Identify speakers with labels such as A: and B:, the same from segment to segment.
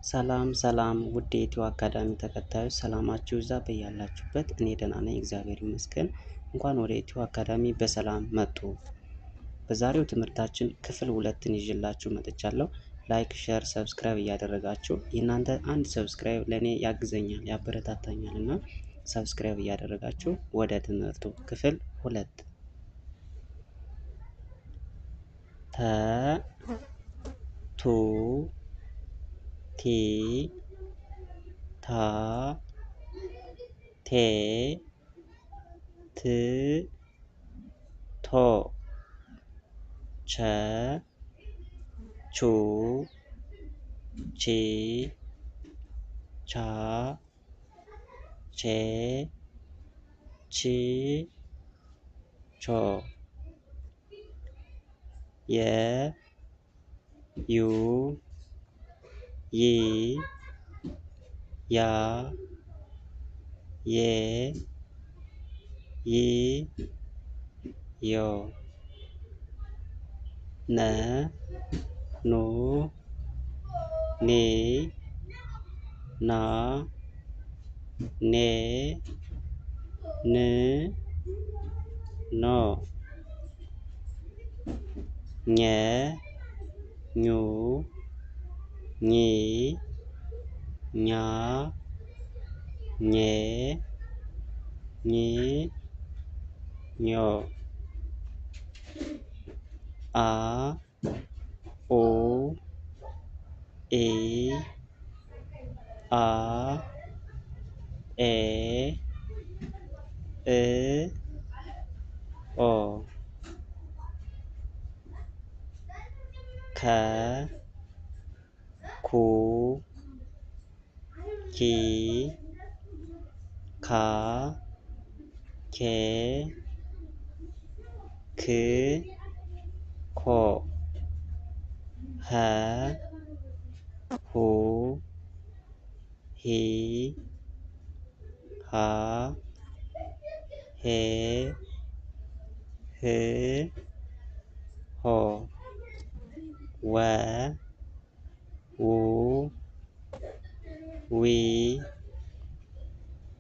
A: ሰላም ሰላም ውድ የኢትዮ አካዳሚ ተከታዮች፣ ሰላማችሁ ይብዛ በያላችሁበት። እኔ ደህና ነኝ፣ እግዚአብሔር ይመስገን። እንኳን ወደ ኢትዮ አካዳሚ በሰላም መጡ። በዛሬው ትምህርታችን ክፍል ሁለትን ይዤላችሁ መጥቻለሁ። Like፣ share፣ subscribe እያደረጋችሁ፣ የእናንተ አንድ subscribe ለእኔ ያግዘኛል፣ ያበረታታኛል እና subscribe እያደረጋችሁ ወደ ትምህርቱ። ክፍል ሁለት። ተ፣ ቱ፣ ቲ፣ ታ፣ ቴ፣ ት፣ ቶ፣ ቸ፣ ቹ፣ ቺ፣ ቻ፣ ቼ፣ ቺ፣ ቾ፣ የ፣ ዩ፣ ይ፣ ያ፣ ዬ፣ ይ፣ ዮ፣ ነ፣ ኑ፣ ኒ፣ ና፣ ኔ፣ ን፣ ኖ፣ ኘ፣ ኙ፣ ኚ፣ ኛ፣ ኜ፣ ኝ፣ ኞ፣ አ፣ ኡ፣ ኢ፣ አ፣ ኤ፣ እ፣ ኦ፣ ከ፣ ኩ፣ ኪ፣ ካ፣ ኬ፣ ክ፣ ኮ፣ ሀ፣ ሁ፣ ሂ፣ ሃ፣ ሄ፣ ህ፣ ሆ፣ ወ፣ ው፣ ዊ፣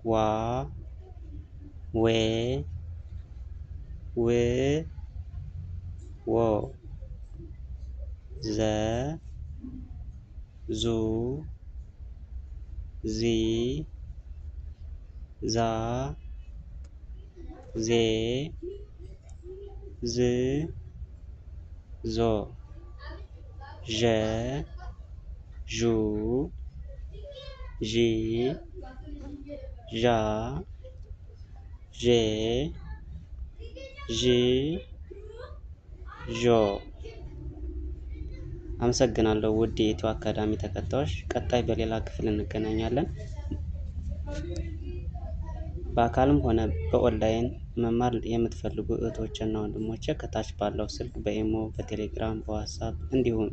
A: ዋ፣ ዌ፣ ው፣ ዎ፣ ዘ፣ ዙ፣ ዚ፣ ዛ፣ ዜ፣ ዝ፣ ዞ፣ ዠ፣ ዡ፣ ዢ፣ ዣ፣ ዤ፣ ዥ፣ ዦ። አመሰግናለሁ ውድ የኢትዮ አካዳሚ ተከታዮች፣ ቀጣይ በሌላ ክፍል እንገናኛለን። በአካልም ሆነ በኦንላይን መማር የምትፈልጉ እህቶችና ወንድሞቼ ከታች ባለው ስልክ በኢሞ፣ በቴሌግራም፣ በዋትሳፕ እንዲሁም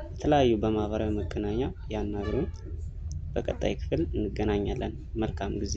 A: በተለያዩ በማህበራዊ መገናኛ ያናግሩኝ። በቀጣይ ክፍል እንገናኛለን። መልካም ጊዜ።